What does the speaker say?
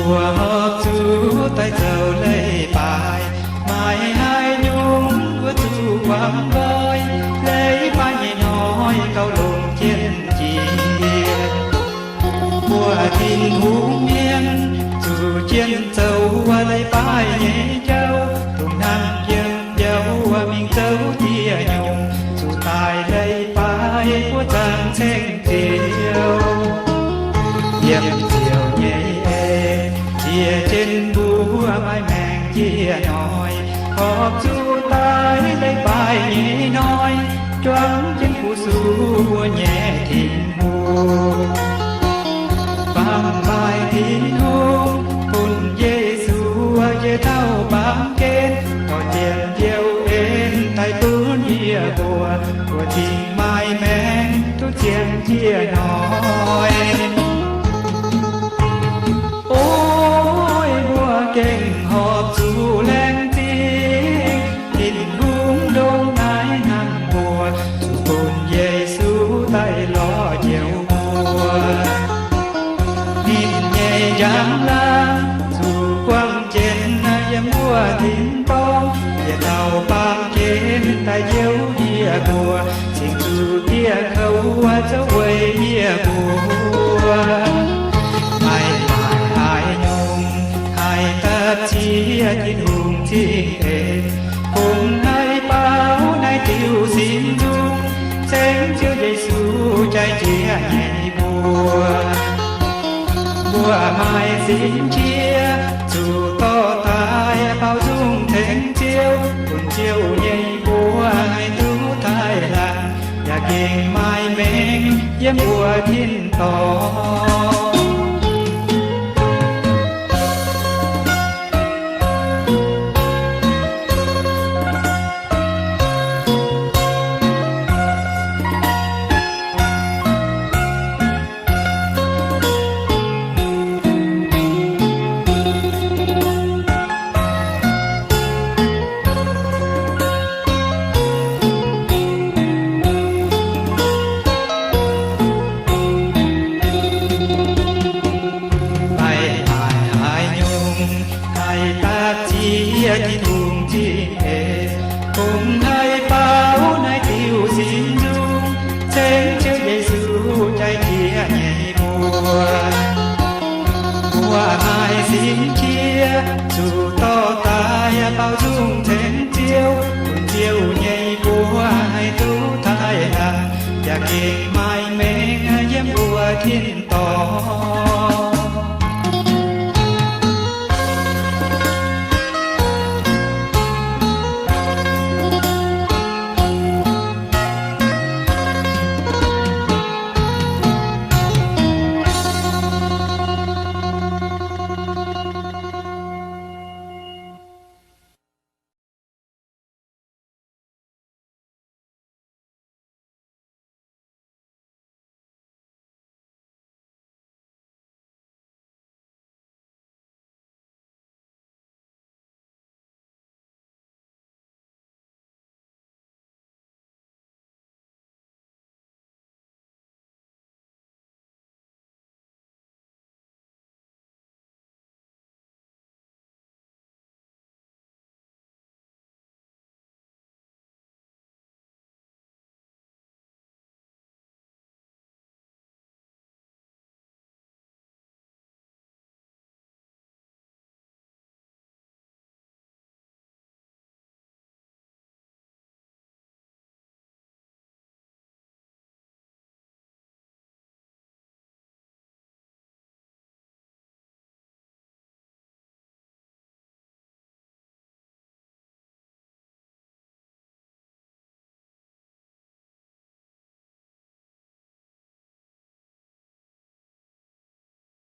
Mbuo horpc zuqc daaih zoux leiz-baaix, maaih haaix nyungc mbuo zuqc buangh nqoi. Leiz-baaix nyei hnoi gauh longc jienv jiex. Mbuo Tin-Hungh mienh zuqc jienv zoux leiz-baaix nyei jauv, dongh hnamv yiem jauv mingh zoux dieh nyungc, zuqc daaih leiz-baaix mbuo zaangc ceng Ziouv. Yiem Ziouv nyei en ziex jienv mbuo maaih maengc jiez hnoi, horpc zuqc daaih leiz-baaix nyei hnoi, juangc jienv fu-sux mbuo nyei Tin-Hungh. Baamh maaih Tin-Hungh bun Yesu njiec taux baamh gen, dorh jienv Ziouv en daaih bun yie mbuo, mbuo cingx maaih maengc duqv ziangh jiez hnoi. O, mbuo gengh horpc zuqc laengz zingh Tin-Hungh ndongc naaiv hnangv. Mbuo zuqc bun Yesu daaih lorz Ziouv mbuo. Ninh nyei njang-laangc zuqc buangh jienv yiem mbuo tin-dorngh, njiec taux baamh gen daaih njoux yie mbuo, cingx zuqc dieh kouv zouv weic yie mbuo. Meih maaih haaix nyungc haih dapv ziex Tin-Hungh zingh eix, kungx haih baaux naaiv diuh sin nzung, cengx Ziouv Yesu jai jiex nyei mbuo. Mbuo maaih sin-qiex zuqc dorh daaih baaux nzung cengx Ziouv, bun Ziouv nyei mbuox haih duqv taaih laangh, yaac gengh maaih maengc yiem mbuo tin-dorngh. Meih maaih haaix nyungc haih dapv ziex Tin-Hungh zingh eix, kungx haih baaux naaiv diuh sin nzung, cengx Ziouv Yesu jai jiex nyei mbuo. Mbuo maaih sin-qiex zuqc dorh daaih baaux nzung cengx Ziouv, bun Ziouv nyei mbuox haih duqv taaih laangh, yaac gengh maaih maengc yiem mbuo tin-dorngh.